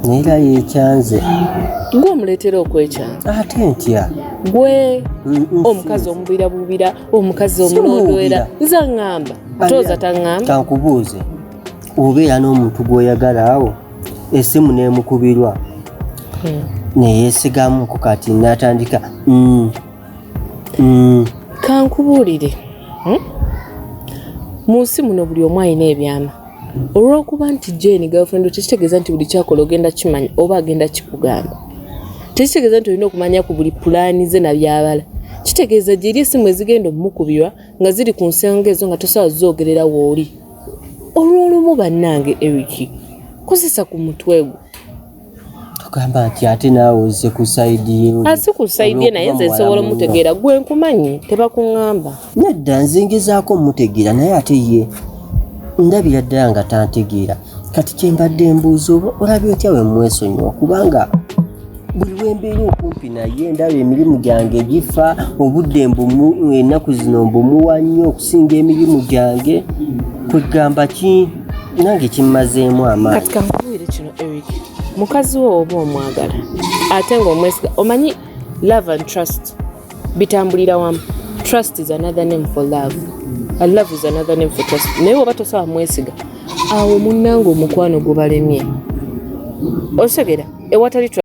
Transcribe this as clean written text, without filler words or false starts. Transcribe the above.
Naye era yekyanze. Gwe omuleetera okwekyanga. Ate ntya? Gwe omukazi omubirabubira, omukazi omulondwera. Nze aŋŋamba, tooza taŋŋamba. Kankubuuze, obeera n'omuntu gw'oyagala, awo essimu n'emukubirwa neyeesigamuko, kati n'atandika Kankubuulire, Mu nsi muno buli omu alina ebyama. Olw'okuba nti Jane girlfriend, tekitegeeza nti buli kyakola ogenda kimanya oba agenda kikugamba. Tekitegeeza nti olina okumanya ku buli pulaani ze nabyabala. Kitegeeza gyeri essimu ezigenda omukubirwa nga ziri ku nsonga ezo nga tosobola zoogerera w'oli. Olw'olumu bannange, Eric, kozesa ku mutwe gwo. Tugamba nti ate naawe ozze ku side ye. Asi ku side ye, naye nze nsobola omutegeera. Gwe nkumanyi, tebakuŋŋamba. Nedda, nze ngezaako omutegeera, naye ate ye ndabira ddala nga tantegeera. Kati kyembadde mbuuza, oba olabye otya we mwesonyiwa? Kubanga buli wembeera okumpi naye ndaba emirimu gyange gifa, obudde mbumu, ennaku zino mbumuwa nnyo okusinga emirimu gyange. Kwegamba ki, nange kimmazeemu amaanyi. Kati kankubuulire kino, Eric, mukazi wo oba omwagala ate ng'omwesiga, omanyi love and trust bitambulira wamu. Trust is another name for love and love is another name for trust. Naye oba tosobola mwesiga, awo munnange omukwano gubalemye. Osegera ewatali.